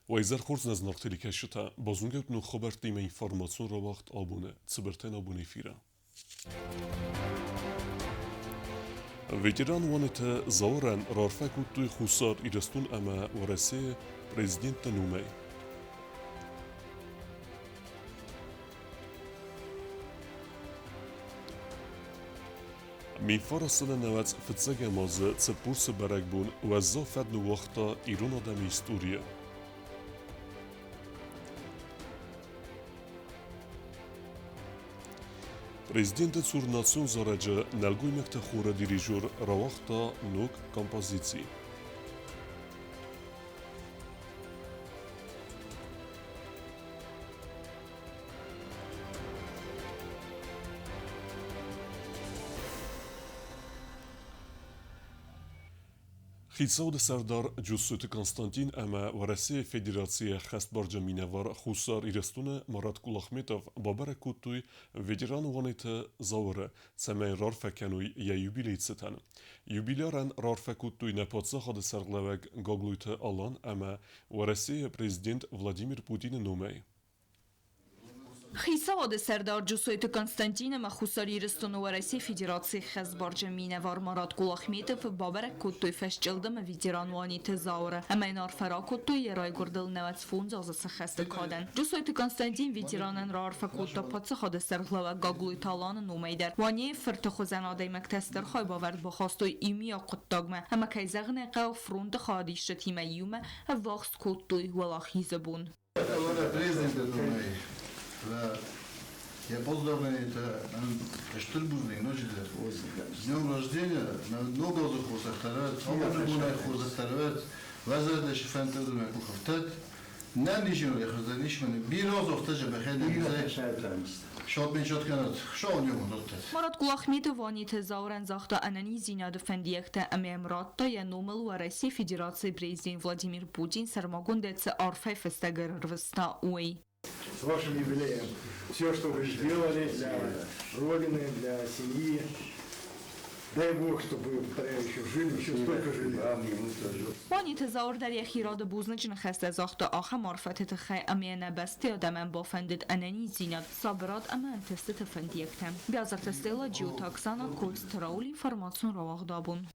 Уӕ изӕр хорз нӕ зынаргъ телекӕсджытӕ, базонгӕут ног хабӕрттимӕ информацион рауагъд абоны цыбыртӕн абоны эфиры. Ветеран Уанеты Зауырӕн раарфӕ кодтой Хуссар Ирыстон ӕмӕ Уӕрӕсейы президентты номӕй. Минфарасыны нӕуӕдз фыццӕгӕм азы Цыппурсы бӕрӕгбон уӕззау фӕд ныууагъта ирон адӕмы историйы. Президенты цур национ зарӕджы нӕлгоймӕгты хоры дирижер рауагъта ног композици. Хицауады сӕрдар Джуссойты Константин ӕмӕ Уӕрӕсейы Федерацийы ӕххӕстбарджын минӕвар Хуссар Ирыстоны Марат Кулахметов бабӕрӕг кодтой ветеран Уанеты Зауыры, цӕмӕй рарфӕ кӕной йӕ юбилейы цытӕн. Юбилярӕн рарфӕ кодтой нӕ паддзахады сӕргълӕууӕг Гаглойты Алан ӕмӕ Уӕрӕсейы президент Владимир Путины номӕй. Хицауады сӕрдар Джусойты Константин ӕмӕ Хуссар Ирыстоны Уӕрӕсейы Федерацийы хӕсбарджын минӕвар Марат Кулахметов бабӕрӕг кодтой фӕсчъылдымы ветеран Уаниты Зауыры ӕмӕ йын арфӕ ракодтой йӕ райгуырдыл 95 азы сӕххӕсты кадӕн. Джусойты Константин ветеранӕн раарфӕ кодта паддзахады сӕргълӕууӕг Гаглойты Аланы номӕй дӕр. Уанейы фырты хуызӕн адӕймӕгтӕ стыр хайбавӕрд бахастой иумиаг хъуыддагмӕ ӕмӕ, кӕй зӕгъын ӕй хъӕуы, фронты хайадисджытимӕ иумӕ ӕввахс кодтой Уӕлахизы бон. Я поздравляю, это стыр бузныг ноджыдӕр. С днем рождения, ног азы хорзӕхтӕ абоны хорзӕхтӕ уӕ зӕрдӕ фӕндтӕ мӕ къухӕфтӕд. Нӕ низин рехызӕнис мӕн бирӕ азохтӕ Шот мен шот кӕнӕт, шоу не Марат Кулахметов Ваниты Заурӕн загъта ӕнӕниздзинады фӕндиӕгтӕ ӕмӕ йӕм радта йӕ номыл Уӕрӕсейы Федерацийы президент Владимир Путин сӕрмагондӕй цы арфӕйы фыстӕг ӕрырвыста, уый. С вашим юбилеем! Все, что вы сделали для Родины, для семьи, дай Бог, чтобы вы, повторяю, еще жили, еще столько жили. Уаниты Зауыр дӕр йӕхи рады бузныджы ныхӕстӕ загъта ахӕм арфӕты тыххӕй ӕмӕ йӕ нӕ бӕсты адӕмӕн бафӕндыд ӕнӕниздзинад, сабырад ӕмӕ ӕнтыстыты фӕндиӕгтӕ. Биазырты Стелла, Джиоты Оксана, Коцты Рауль, информацион рауагъд абон.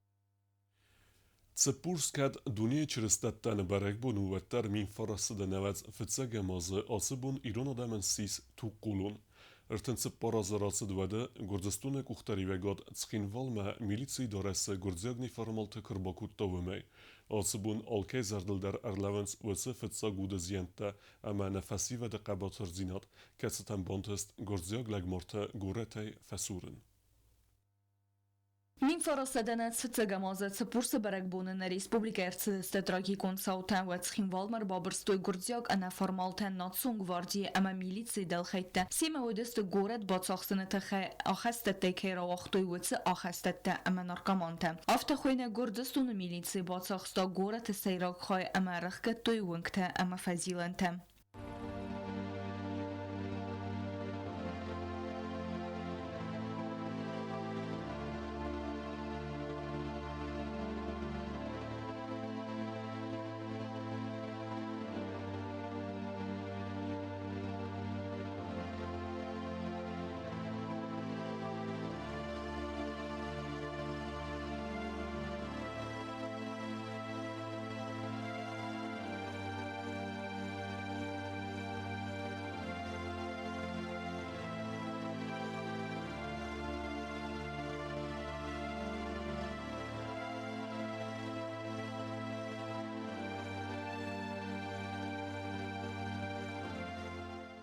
Цыппурс кӕд дунейы чырыстӕттӕн бӕрӕгбон у, уӕддӕр 1009 фыццӕгӕм азы ацы бон ирон адӕмӕн ссис тугхъулон. 34 азы рацыд уӕды Гуырдзыстоны къухдариуӕгад Цхинвалмӕ милицийы дарӕсы гуырдзиаг неформалты куы рбакодта, уымӕй. Ацы бон алкӕй зӕрдыл дӕр ӕрлӕууынц уыцы фыццаг уды зиӕнттӕ ӕмӕ нӕ фӕсивӕды хъӕбатырдзинад, кӕцытӕн бантыст гуырдзиаг лӕгмартӕ горӕтӕй фӕсурын. 1900 фыццӕгӕм азы Цыппурсы бӕрӕгбоны нӕ республикӕйы ӕрцыдысты трагикон цаутӕ, уӕд Цхинвалмӕ ӕрбабырстой гуырдзиаг ӕнӕформалтӕ, национ гвардийы ӕмӕ милицийы дӕлхӕйттӕ. Семӕ уыдысты горӕт бацахсыны тыххӕй ахӕстӕттӕй кӕй рауагътой, уыцы ахӕстӕттӕ ӕмӕ наркомантӕ. Афтӕ хуыйны Гуырдзыстоны милици бацахста горӕты сӕйраг хай ӕмӕ ӕрӕхгӕдтой уынгтӕ ӕмӕ фӕзилӕнтӕ.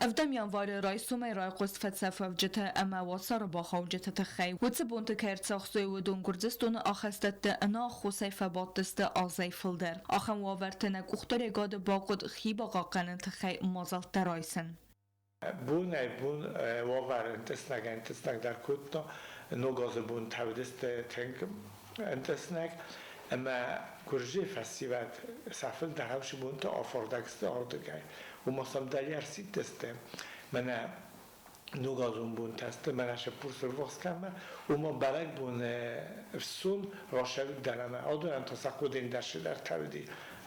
Ӕвдӕм январы райсомӕй райхъуыст фӕцӕфӕвджыты ӕмӕ уацары бахауджыты тыххӕй. Уыцы бонты кӕй ӕрцахстой, уыдон Гуырдзыстоны ахӕстӕтты ӕнӕаххосӕй фӕбадтысты азӕй фылдӕр. Ахӕм уавӕрты нӕ къухдариуӕгады бахъуыд хи бахъахъхъӕныны тыххӕй мадзӕлттӕ райсын. Бонӕй-бон уавӕр ӕнтъыснӕг-ӕнтъыснӕгдӕр кодта, ног азы бон тӕвдысты тынг ӕнтъыснӕг, ӕмӕ гуырдзыйы фӕсивӕд сӕ фылдӕр ӕвзы бонты афардӕг сты ардыгӕй. Уымӕ сӕм дӕр ӕрсидтысты, мӕнӕ ногазон бонтӕ сты, мӕнӕ сыппурсы рвахс кӕмӕ, уымӕ бӕрӕгбоны фсон рӕсӕгдӕр ӕмӕ адонӕн та сӕ хъуыдыйы дӕр сыдӕртӕ уыди.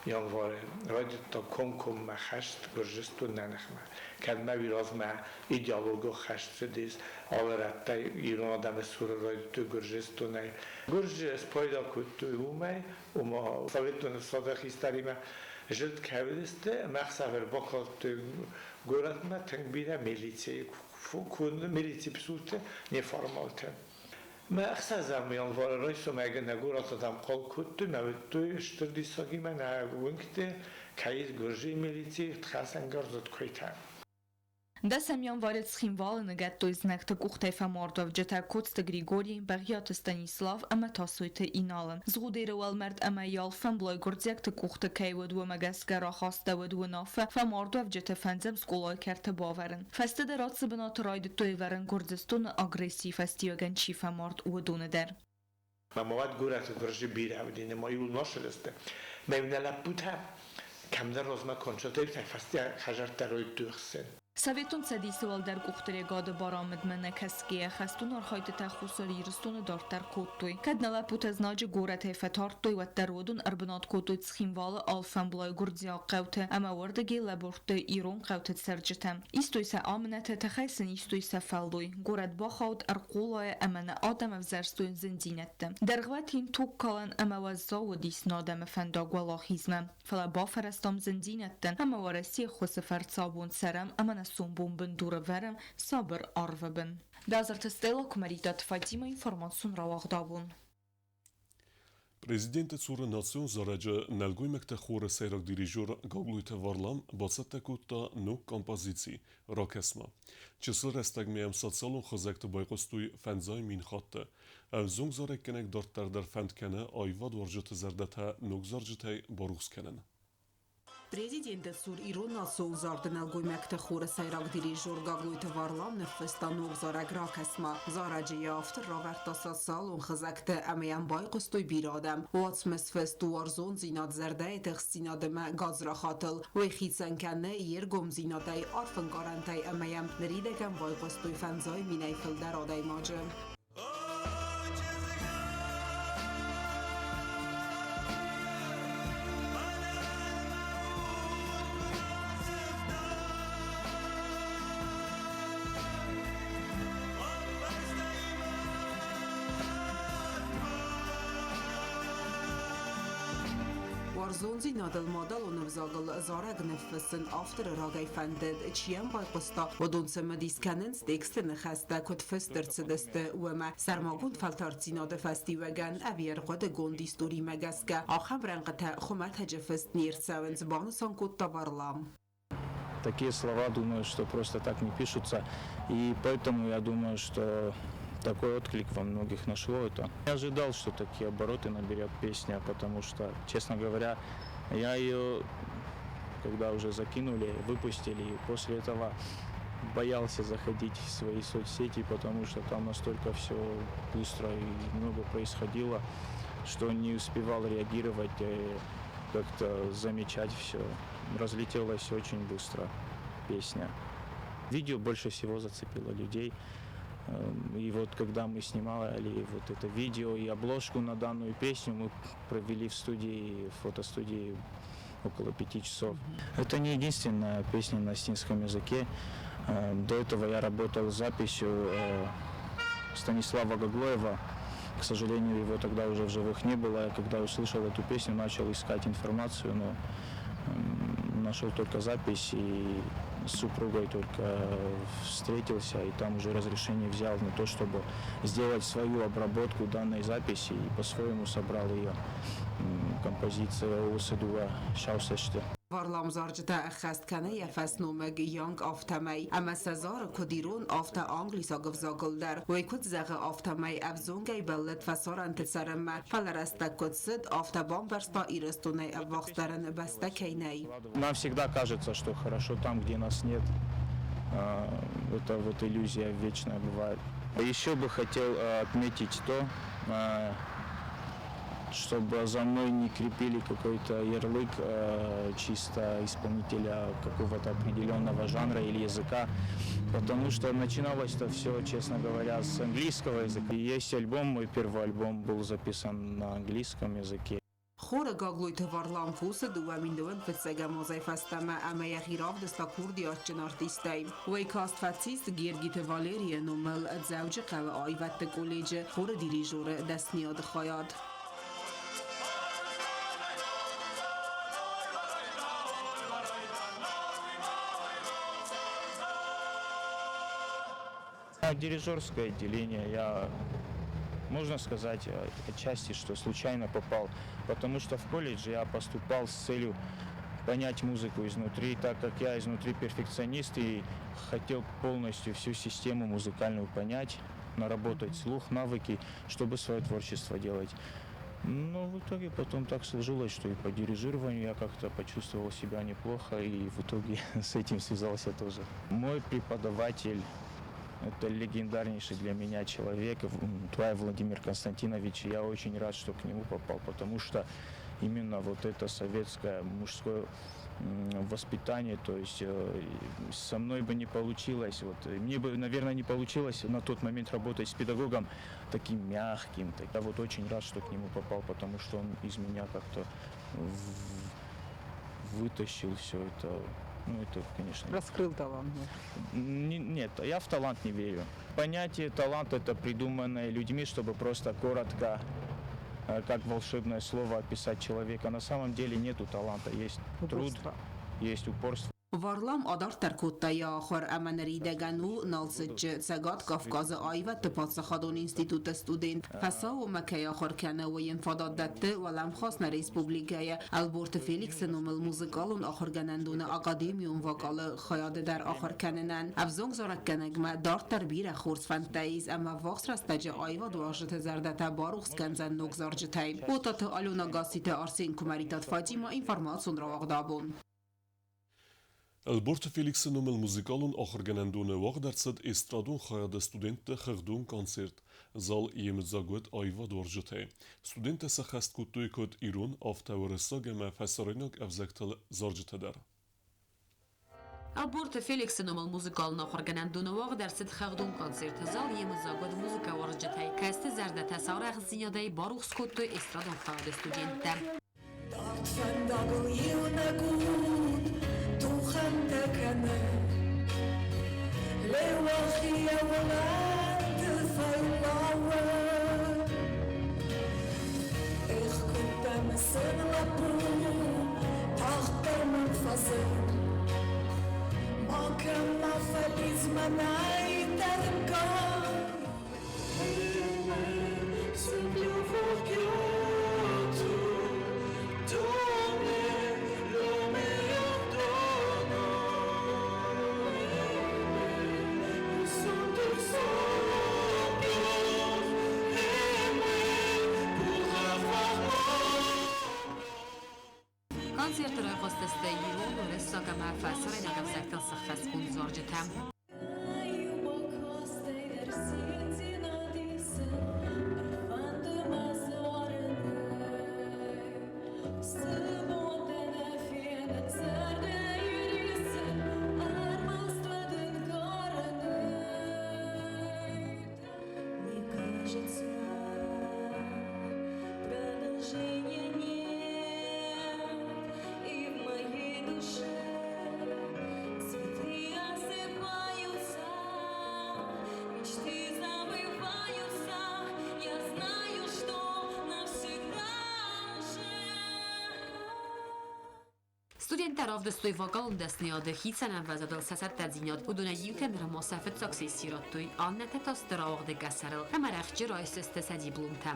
январы райдыдта комкоммӕ хӕст Гуырдзыстоны ныхмӕ. Кӕд ма уый размӕ идеологон хӕст цыдис, алы рӕттӕй ирон адӕмы цуры райдыдтой Гуырдзыстонӕй. Гуырдзы спайда кодтой уымӕй, ома Советон Ӕфсады хистӕримӕ зылд кӕй уыдысты ӕмӕ ӕхсӕвы ӕрбакалдтой горӕтмӕ тынг бирӕ милицийы милицийы псулты неформалты. Мӕ ӕхсӕзӕм январы райсомӕй нӕ горӕты адӕм хъал кодтой, мӕ уыдтой стыр диссагимӕ нӕ уынгты кӕй ис гуырдзыйы милицийы хӕцӕнгарз куыйтӕ. 10 январы Цхинвалы ныгӕдтой знӕгты къухтӕй фӕмардуӕвджытӕ Коцты Григорий, Бӕгъиаты Станислав ӕмӕ Тасойты Иналы. Згъудеры уӕлмӕрд ӕмӕ йӕ алфӕмблай гуырдзиӕгты къухты кӕй уыд, уымӕ гӕсгӕ рахастӕуыд уынаффӕ фӕмардуӕвджыты фӕндзӕм скъолайы кӕрты бавӕрын. Фӕстӕдӕр ацы бынаты райдыдтой ӕвӕрын Гуырдзыстоны агрессийы фӕстиуӕгӕн чи фӕмард, уыдоны дӕр. Мӕ уӕд горӕты гуырдзы бирӕ уыди, ма иуыл носыдысты. Мӕ нӕ лӕппутӕ кӕмдӕр размӕ концертӕй фӕстӕ хӕдзӕрттӕ райдыдтой хсӕн. Советон Цӕдисы уӕлдӕр къухдариуӕгады барамындмӕ нӕ кӕсгӕйӕ, хӕстон архайдтытӕ Хуссар Ирыстоны дарддӕр кодтой. Кӕд нӕ лӕппутӕ знаджы горӕтӕй фӕтардтой, уӕддӕр уыдон ӕрбынат кодтой Цхинвалы алфӕмблай гуырдзиаг хъӕуты ӕмӕ уырдыгӕй лӕбурдтой ирон хъӕуты цӕрджытӕм. Истой сӕ амынӕты, тыхӕй сын истой сӕ фӕллой. Горӕт бахауд ӕрхъулайы ӕмӕ нӕ адӕм ӕвзӕрстой зындзинӕдтӕ. Дӕргъвӕтин тугкалӕн ӕмӕ уӕззау уыдис нӕ адӕмы фӕндаг уӕлахизмӕ. Фӕлӕ бафӕрӕзтам зындзинӕдтӕн ӕмӕ Уӕрӕсейы ӕххуысы фӕрцы абон цӕрӕм ӕмӕ нӕ сомбон бындур ӕвӕрӕм сабыр арвы бын. Бязырты Стелла, Куымӕридтаты Фатимӕ, информацион рауагъд абон. Президенты цуры национ зарӕджы нӕлгоймӕгты хоры сӕйраг дирижер Гаглойты Варлам бацӕттӕ кодта ног композици «Ракӕс-ма». Чысыл рӕстӕгмӕ йӕм социалон хызӕгты байхъуыстой фӕндзай мин хатты. Ӕвзонг зарӕггӕнӕг дарддӕр дӕр фӕнд кӕны аивадуарзджыты зӕрдӕтӕ ног зарджытӕй барухс кӕнын. Президенты цур ирон национ зарды нӕлгоймӕгты хоры сӕйраг дирижер Гаглойты Варлам ныффыста ног зарӕг «Ракӕс-ма». Зарӕджы йӕ автор равӕрдта социалон хызӕгты ӕмӕ йӕм байхъуыстой бирӕ адӕм. Уацмыс фыст у уарзондзинад, зӕрдӕйы тыхстдзинад ӕмӕ гадзрахатыл. Уый хицӕн кӕны йе ргомдзинадӕй, арф ӕнкъарӕнтӕй ӕмӕ йӕм ныридӕгӕн байхъуыстой фӕндзай минӕй фылдӕр адӕймаджы. Уарзондзинадыл мадӕлон ӕвзагыл зарӕг ныффыссын авторы рагӕй фӕндыд, чи йӕм байхъуыста, уыдон цымыдис кӕнынц тексты ныхӕстӕ куыд фыст ӕрцыдысты, уымӕ. Сӕрмагонд фӕлтӕрддзинады фӕстиуӕгӕн ӕви ӕрхъуыдыгонд историмӕ гӕсгӕ ахӕм рӕнхъытӕ хуымӕтӕджы фыст не рцӕуынц, банысан кодта Варлам. Такие слова, думаю, что просто так не пишутся. И поэтому я думаю, что такой отклик во многих нашло это. Я ожидал, что такие обороты наберет песня, потому что, честно говоря, я ее, когда уже закинули, выпустили, и после этого боялся заходить в свои соцсети, потому что там настолько все быстро и много происходило, что не успевал реагировать, как-то замечать все. Разлетелась очень быстро песня. Видео больше всего зацепило людей. И вот когда мы снимали вот это видео и обложку на данную песню, мы провели в студии, в фотостудии около 5 часов. Это не единственная песня на осетинском языке. До этого я работал с записью Станислава Гаглоева. К сожалению, его тогда уже в живых не было. Я когда услышал эту песню, начал искать информацию, но нашел только запись и с супругой только встретился, и там уже разрешение взял на то, чтобы сделать свою обработку данной записи и по-своему собрал ее. Композиция «Усадуа Шаусеште». Варлам зарджытӕ ӕххӕст кӕны йӕ фӕсномыг Young афтӕмӕй, ӕмӕ сӕ зары куыд ирон, афтӕ англисаг ӕвзагыл дӕр. Уый куыд зӕгъы, афтӕмӕй ӕвзонгӕй бӕллыд фӕсарӕнты цӕрынмӕ, фӕлӕ рӕстӕг куыд цыд, афтӕ бамбӕрста Ирыстонӕй ӕввахсдӕр ын бӕстӕ кӕй нӕй. Нам всегда кажется, что хорошо там, где нас нет. Это вот иллюзия вечная бывает. Еще бы хотел отметить то, чтобы за мной не крепили какой-то ярлык чисто исполнителя какого-то определенного жанра или языка, потому что начиналось-то все, честно говоря, с английского языка. И есть альбом, мой первый альбом был записан на английском языке. Хоры Гаглойты Варлам кусы 2000 фыццӕгӕм азӕй фӕстӕмӕ ӕмӕ йӕхи равдыста курдиатджын артистӕй. Уый каст фӕцис Гергиты Валерийы номыл Дзӕуджыхъӕуы аивӕдты колледжы хоры дирижеры дӕсныйады хайад. Дирижерское отделение я, можно сказать, отчасти, что случайно попал, потому что в колледж я поступал с целью понять музыку изнутри, так как я изнутри перфекционист и хотел полностью всю систему музыкальную понять, наработать слух, навыки, чтобы свое творчество делать. Но в итоге потом так сложилось, что и по дирижированию я как-то почувствовал себя неплохо, и в итоге с этим связался тоже. Мой преподаватель – это легендарнейший для меня человек, Туаев Владимир Константинович. И я очень рад, что к нему попал, потому что именно вот это советское мужское воспитание, то есть со мной бы не получилось, вот, мне бы, наверное, не получилось на тот момент работать с педагогом таким мягким. Я вот очень рад, что к нему попал, потому что он из меня как-то вытащил все это. Ну, это, конечно... Раскрыл талант. Нет, я в талант не верю. Понятие талант – это придуманное людьми, чтобы просто коротко, как волшебное слово, описать человека. На самом деле нету таланта, есть труд, есть упорство. Варлам адарддӕр кодта йӕ ахуыр ӕмӕ ныридӕгӕн у Налцыччы Цӕгат Кавказы аивӕдты паддзахадон институты студент. Фӕсаууонмӕ кӕй ахуыр кӕны, уый йын фадат дӕтты уӕлӕмхас нӕ республикӕйы Ӕлборты Феликсы номыл музыкалон ахуыргӕнӕндоны академион вокалы хайады дӕр ахуыр кӕнынӕн. Ӕвзонг зарӕггӕнӕгмӕ дарддӕр бирӕ хорз фӕндтӕ ис ӕмӕ ӕввахс рӕстӕджы аивадуарзджыты зӕрдӕтӕ барухс кӕндзӕн ног зарджытӕй. Отаты Алена, Гасситы Арсен, Куымӕридтаты Фатимӕ, информацион рауагъд абон. Ӕлборты Феликсы номыл музыкалон ахуыргӕнӕндоны уагъд ӕрцыд эстрадон хайады студентты хыгъдон концерт. Зал йемыдзаг уыд аивадуарзджытӕй. Студенттӕ сӕххӕст кодтой куыд ирон, афтӕ уырыссаг ӕмӕ фӕсарӕйнаг ӕвзӕгтыл зарджытӕ дӕр. Ӕлборты Феликсы номыл музыкалон ахуыргӕнӕндоны уагъд ӕрцыд хыгъдон концерт. Зал йемыдзаг уыд музыкӕуарзджытӕй, кӕцыты зӕрдӕтӕ саурӕхстдзинадӕй барухс кодтой эстрадон хайады студенттӕ. Дард фӕндагыл иунӕг уд тухӕнтӕ кӕны, Леуахи йӕ уылӕнты фӕйлауы. Эх, куыд дӕ мысын, лӕппу, тагъддӕр мӕм фӕзын. Макӕм ма фӕлидз мӕнӕй тӕргай. Концерты райхъуыстысты ирон, уырыссаг ӕмӕ фӕсарӕйнаг ӕвзӕгтыл сӕххӕстгонд зарджытӕ. Студенттӕ равдыстой вокалон дӕсныйады хицӕн ӕмвӕзадыл сӕ цӕттӕдзинад. Уыдонӕй иутӕ нырма сӕ фыццаг сесси радтой, аннӕтӕ та сты рауагъды къӕсӕрыл ӕмӕ рӕхджы райсдзысты сӕ дипломтӕ.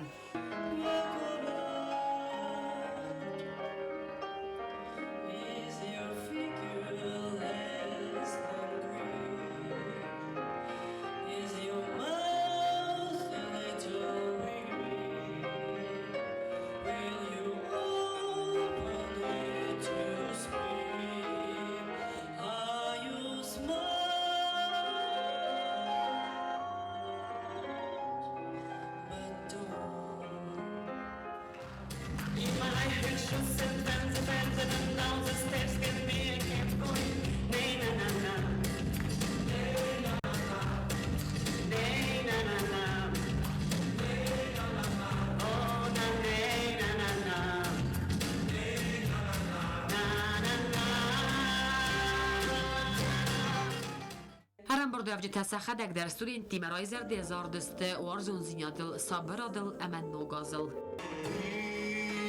Ӕрӕмбырдуӕвджытӕ сӕхӕдӕг дӕр студенттимӕ райзӕрдӕ зардысты уарзондзинадыл, сабырадыл ӕмӕ ног азыл.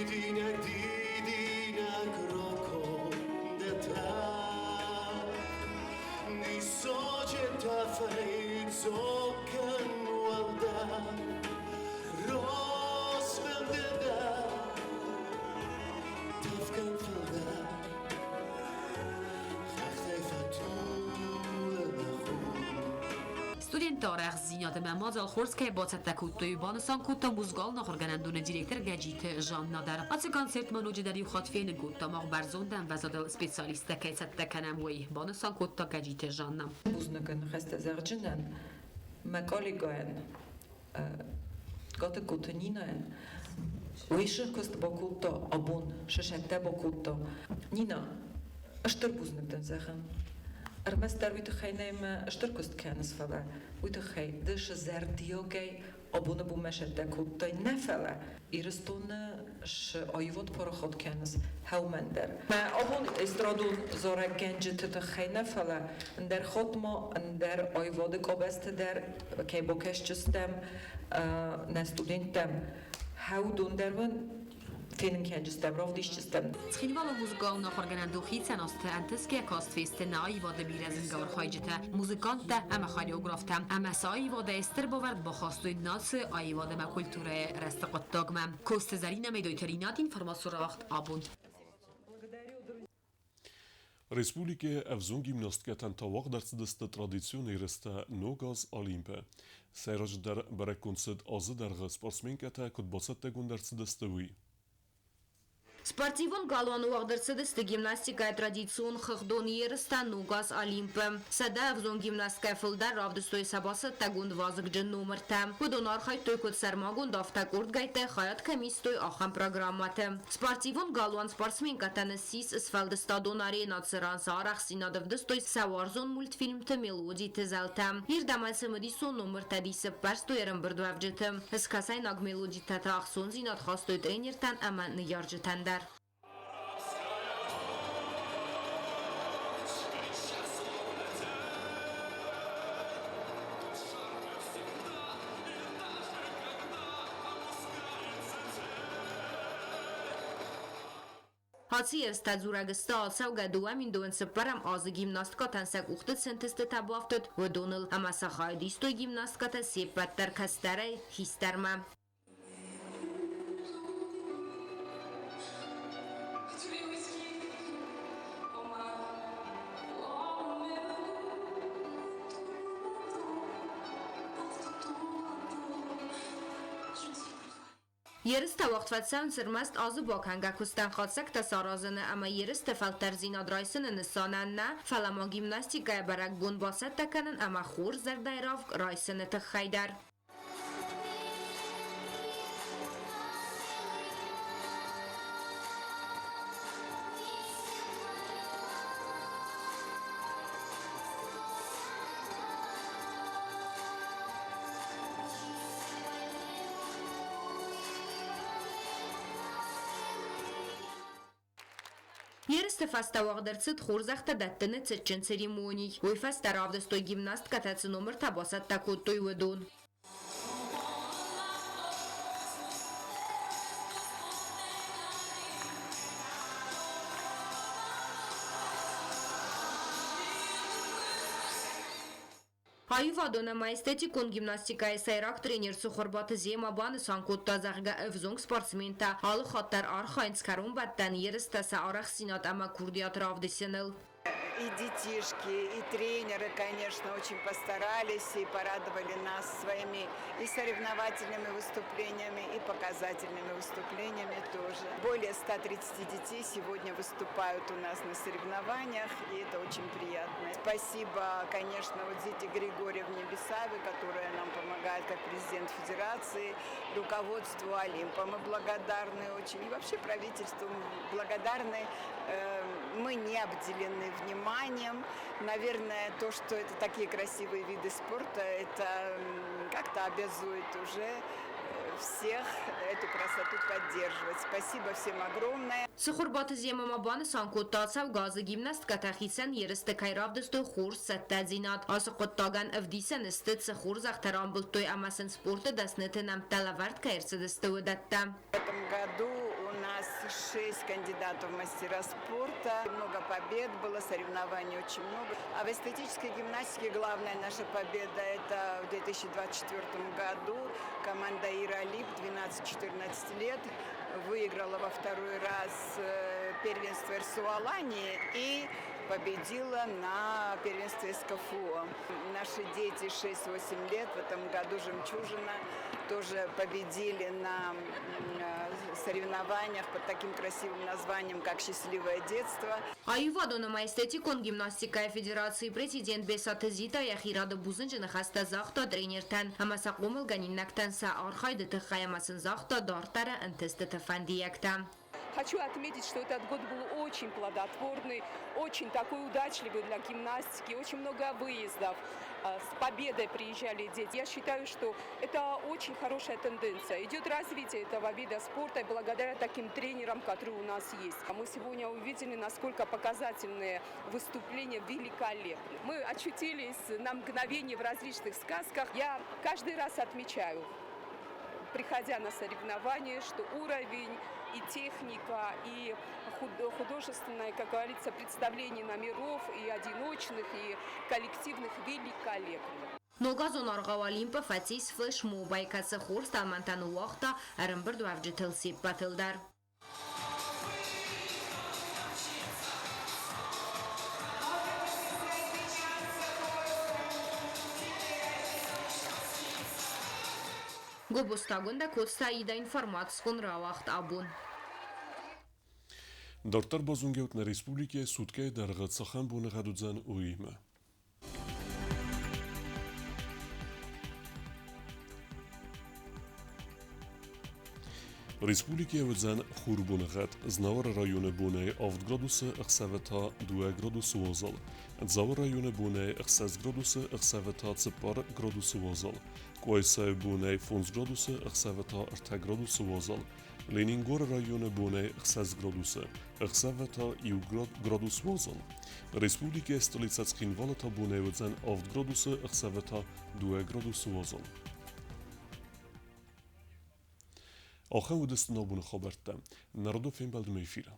Дидинӕг, дидинӕг ракондӕтӕ, Диссаджы тӕфӕй дзокӕн уӕлдӕф, Росфӕндыдӕ тӕфгӕн фылдӕр, Хӕхтӕй фӕтулы мӕ хур. Студентты арӕхстдзинад ӕмӕ мадзал хорз кӕй бацӕттӕ кодтой, банысан кодта музыкалон ахуыргӕнӕндоны директор Гӕджиты Жанна дӕр. Ацы концертмӕ ноджыдӕр иу хатт фенын кодта, мах бӕрзонд ӕмвӕзадыл специалисттӕ кӕй цӕттӕ кӕнӕм, уый, банысан кодта Гӕджиты Жанна. Бузныгы ныхӕстӕ зӕгъджынӕн мӕ коллегӕйӕн Гатыгкоты Нинӕйӕн. Уый сӕ куыст бакодта абон, сӕ сӕттӕ бакодта. Нина, стыр бузныг дын зӕгъын. Ӕрмӕстдӕр уый тыххӕй нӕ мӕ стыр куыст кӕныс, фӕлӕ уый тыххӕй ды сызӕрдиагӕй абоны бонмӕ сӕттӕ кодтай нӕ, фӕлӕ Ирыстоны цы аивад парахат кӕныс, хӕумӕн дӕр. Мӕ абон эстрадон зарӕггӕнджыты тыххӕй нӕ, фӕлӕ ӕндӕр хатт ма ӕндӕр аивады къабӕзты дӕр кӕй бакӕсджыстӕм нӕ студенттӕм, хӕудон дӕр уын фенын кӕнджыстӕм, равдисджыстӕм. Цхинвалы музыкалон ахуыргӕнӕндон хицӕн азты ӕнтысгӕ каст фесты нӕ аивады бирӕ зынгӕ архайджытӕ, музыканттӕ ӕмӕ хореографтӕ ӕмӕ сӕ аивадӕй стыр бавӕрд бахастой нацийы аивад ӕмӕ культурӕйы рӕзты хъуыддагмӕ. Коцты Зӕринӕ Медойты Ринат информацион рауагъд абон. Республикӕйы ӕвзонг гимнасткӕтӕн та уагъд ӕрцыдысты традицион ерыстӕ Ног аз Олимпы. Сӕйраджыдӕр бӕрӕггонд цыд азы дӕргъы спортсменкӕтӕ куыд бацӕттӕгонд ӕрцыдысты, уый. Спортивон галуаны уагъд ӕрцыдысты гимнастикӕйы традицион хыгъдон ерыстӕ Ногаз Олимпы. 100 ӕвзонг гимнасткӕ фылдӕр равдыстой сӕ бацӕттӕгонд вазыгджын номыртӕ. Уыдон архайдтой куыд сӕрмагонд, афтӕ къордгӕйттӕй хайад кӕм истой, ахӕм программӕты. Спортивон галуан спортсменкӕтӕн ссис сфӕлдыстадон аренӕ, цыран сӕ арӕхстдзинад ӕвдыстой сӕ уарзон мультфильмты мелодиты зӕлтӕ. Ирд ӕмӕ цымыдисон номыртӕ дисы ппӕрстой ӕрӕмбырдуӕвджыты. Скӕсӕйнаг мелодитӕ та ӕхцондзинад хастой тренертӕн ӕмӕ ныййарджытӕн дӕр. Ацы ерыстӕ дзурӕг сты ацӕугӕ 2024 азы гимнасткӕтӕн сӕ къухты цы ӕнтыстытӕ бафтыд, уыдоныл ӕмӕ сӕ хайад истой гимнасткӕтӕ се ппӕт дӕр кӕстӕрӕй хистӕрмӕ. Ерыстӕ уагъд фӕцӕуынц ӕрмӕст азы бакӕнгӕ куыстӕн хатдзӕгтӕ саразыны ӕмӕ ерысты фӕлтӕрддзинад райсыны нысанӕн нӕ, фӕлӕ ма гимнастикӕйӕ бӕрӕгбон бацӕттӕ кӕнын ӕмӕ хорз зӕрдӕйы равг райсыны тыххӕй дӕр. Ерысты фӕстӕ уагъд ӕрцыд хорзӕхтӕ дӕттыны цытджын церемони. Уый фӕстӕ равдыстой гимнасткӕтӕ цы номыртӕ бацӕттӕ кодтой, уыдон. Аивадон ӕмӕ эстетикон гимнастикӕйы сӕйраг тренер Цухуырбаты Зема банысан кодта, зӕгъгӕ, ӕвзонг спортсментӕ алы хатт дӕр архайынц кӕронбӕттӕн ерыстӕ сӕ арӕхстдзинад ӕмӕ курдиат равдисыныл. И детишки, и тренеры, конечно, очень постарались и порадовали нас своими и соревновательными выступлениями, и показательными выступлениями тоже. Более 130 детей сегодня выступают у нас на соревнованиях, и это очень приятно. Спасибо, конечно, вот Зите Григорьевне Бесаве, которая нам помогает как президент федерации, руководству Олимпа мы благодарны очень, и вообще правительству благодарны. Мы не обделены вниманием. Наверное, то, что это такие красивые виды спорта, это как-то обязует уже всех эту красоту поддерживать. Спасибо всем огромное. Цхуырбаты Зема ма банысан кодта, цӕугӕ азы гимнасткӕтӕ хицӕн ерысты кӕй равдыстой хорз цӕттӕдзинад. Ацы хъуыддагӕн ӕвдисӕн сты, цы хорзӕхтӕ рамбылдтой ӕмӕ сын спорты дӕсныты нӕмттӕ лӕвӕрд кӕй ӕрцыдысты, уыдӕттӕ. В этом году у нас 6 кандидатов в мастера спорта. Много побед было, соревнований очень много. А в эстетической гимнастике главная наша победа – это в 2024 году команда «Иралип» 12-14 лет выиграла во второй раз первенство РСУ-Алании и победила на первенстве СКФО. Наши дети 6-8 лет в этом году «Жемчужина» тоже победили на соревнованиях под таким красивым названием, как «Счастливое детство». Аивадон ӕмӕ эстетикон гимнастикӕйы федерацийы президент Бесаты Зита йӕхи рады бузныджы ныхӕстӕ загъта тренертӕн ӕмӕ сӕ хъомылгӕнинӕгтӕн сӕ архайды тыххӕй ӕмӕ сын загъта дарддӕры ӕнтыстыты фӕндиӕгтӕ. Хочу отметить, что этот год был очень плодотворный, очень такой удачливый для гимнастики, очень много выездов. С победой приезжали дети. Я считаю, что это очень хорошая тенденция. Идет развитие этого вида спорта благодаря таким тренерам, которые у нас есть. Мы сегодня увидели, насколько показательные выступления великолепны. Мы очутились на мгновение в различных сказках. Я каждый раз отмечаю, приходя на соревнования, что уровень и техника, и художественное, как говорится, представление номеров, и одиночных, и коллективных великолепно. Ногазон аргъау Олимп-ы фӕцис флешмобӕй, кӕцы хорз тӕлмӕнтӕ ныууагъта ӕрӕмбырдуӕвджытыл се ппӕтыл дӕр. Гобозты Агуындӕ, Коцты Аидӕ, информацион рауагъд Абон. Дарддӕр базонгӕут нӕ республикӕйы суткӕйы дӕргъы цахӕм боныгъӕд уыдзӕн, уыимӕ. Республикӕйы уыдзӕн хурбоныгъӕд. Знауыры районы бонӕй 7 градусы, ӕхсӕвы та 2 градусы уазал. Дзауы районы бонӕй 6 градусы, ӕхсӕвы та 4 градусы уазал. Къуайсайы бонӕй 5 градусы, ӕхсӕвы та 3 градусы уазал. Ленингоры районы бонӕй 6 градусы, ӕхсӕвы та 1 градус уазал. Республикӕйы столицӕ Цхинвалы та бонӕй уыдзӕн 7 градусы, ӕхсӕвы та 2 градусы уазал. Ахӕм уыдысты нӕ абоны хабӕрттӕ. Нӕ радон фембӕлдмӕ эфиры.